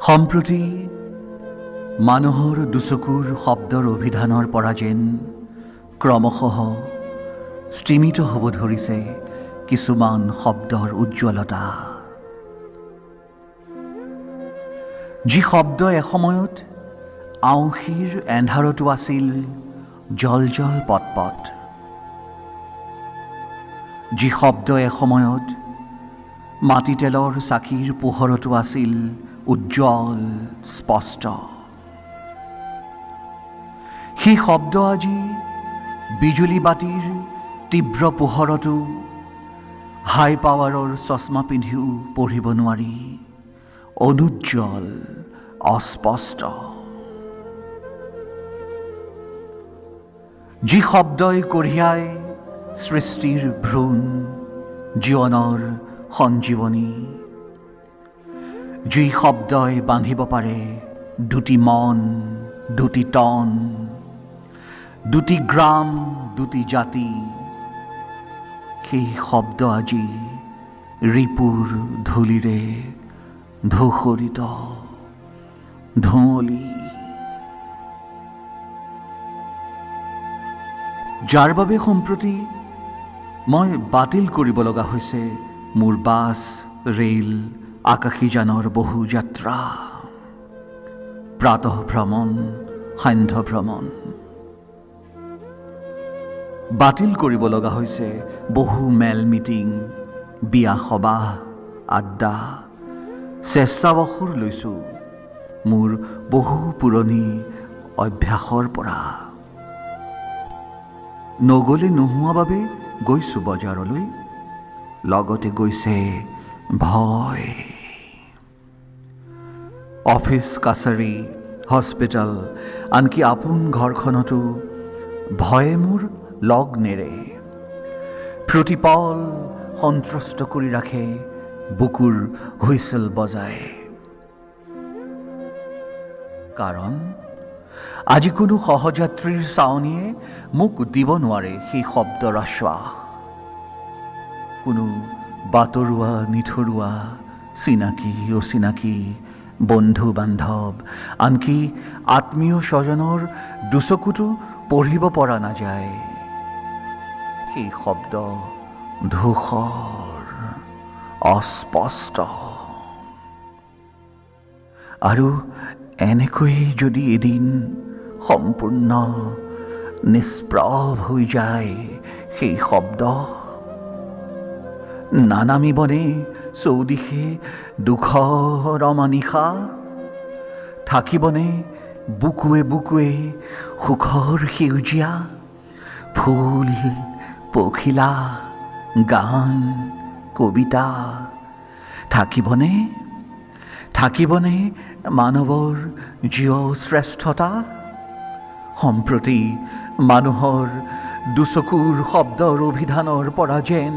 সম্প্ৰতি মানুহৰ দুচকুৰ শব্দৰ অভিধানৰ পৰা যেন ক্ৰমশঃ স্তিমিত হ'ব ধৰিছে কিছুমান শব্দৰ উজ্জ্বলতা। যি শব্দ এসময়ত আউসীৰ এন্ধাৰতো আছিল জল জল পটপট, যি শব্দ এসময়ত মাটি তেলৰ চাকিৰ পোহৰতো আছিল উজ্জ্বল স্পষ্ট, সেই শব্দ আজি বিজুলী বাতিৰ তীব্ৰ পোহৰতো হাই পাৱাৰৰ চশমা পিন্ধিও পঢ়িব নোৱাৰি, অনুজ্জ্বল অস্পষ্ট। যি শব্দই কঢ়িয়াই সৃষ্টিৰ ভ্ৰূণ, জীৱনৰ সঞ্জীৱনী, যি শব্দই বান্ধিব পাৰে দুটি মন, দুটি তন, দুটি গ্ৰাম, দুটি জাতি, সেই শব্দ আজি ৰিপুৰ ধূলিৰে ধূসৰিত ধুঁৱলি। যাৰ বাবে সম্প্ৰতি মই বাতিল কৰিব লগা হৈছে মোৰ বাছ, ৰেল, আকাশীযানৰ বহু যাত্ৰা, প্ৰাতঃ ভ্ৰমণ, সান্ধ্য ভ্ৰমণ। বাতিল কৰিব লগা হৈছে বহু মেল মিটিং, বিয়া সবাহ, আড্ডা। স্বেচ্ছাৱসৰ লৈছোঁ মোৰ বহু পুৰণি অভ্যাসৰ পৰা। নগ'লে নোহোৱা বাবে গৈছোঁ বজাৰলৈ, লগতে গৈছে ভয়। অফিচ, কাছাৰী, হস্পিটেল, আনকি আপোন ঘৰখনতো ভয়ে মোৰ লগ নেৰে। প্ৰতিপল সন্ত্ৰস্ত কৰি ৰাখে, বুকুৰ হুইচেল বজায়। কাৰণ আজি কোনো সহযাত্ৰীৰ চাৱনিয়ে মোক দিব নোৱাৰে সেই শব্দৰ আশ্বাস। কোনো বাতৰুৱা নিঠৰুৱা, চিনাকি অচিনাকি, বন্ধু বান্ধৱ, আনকি আত্মীয় স্বজনৰ দুচকুতো পঢ়িব পৰা নাযায় সেই শব্দ ধূসৰ অস্পষ্ট। আৰু এনেকৈ যদি এদিন সম্পূৰ্ণ নিষ্প্ৰভ হৈ যায় সেই শব্দ, নানামিবনে চৌদিশে দুখৰ অমানিশা? থাকিবনে বুকুৱে বুকুৱে সুখৰ সেউজীয়া ফুল, পখিলা, গান, কবিতা? থাকিবনে থাকিবনে মানৱৰ জীৱ শ্ৰেষ্ঠতা? সম্প্ৰতি মানুহৰ দুচকুৰ শব্দৰ অভিধানৰ পৰা যেন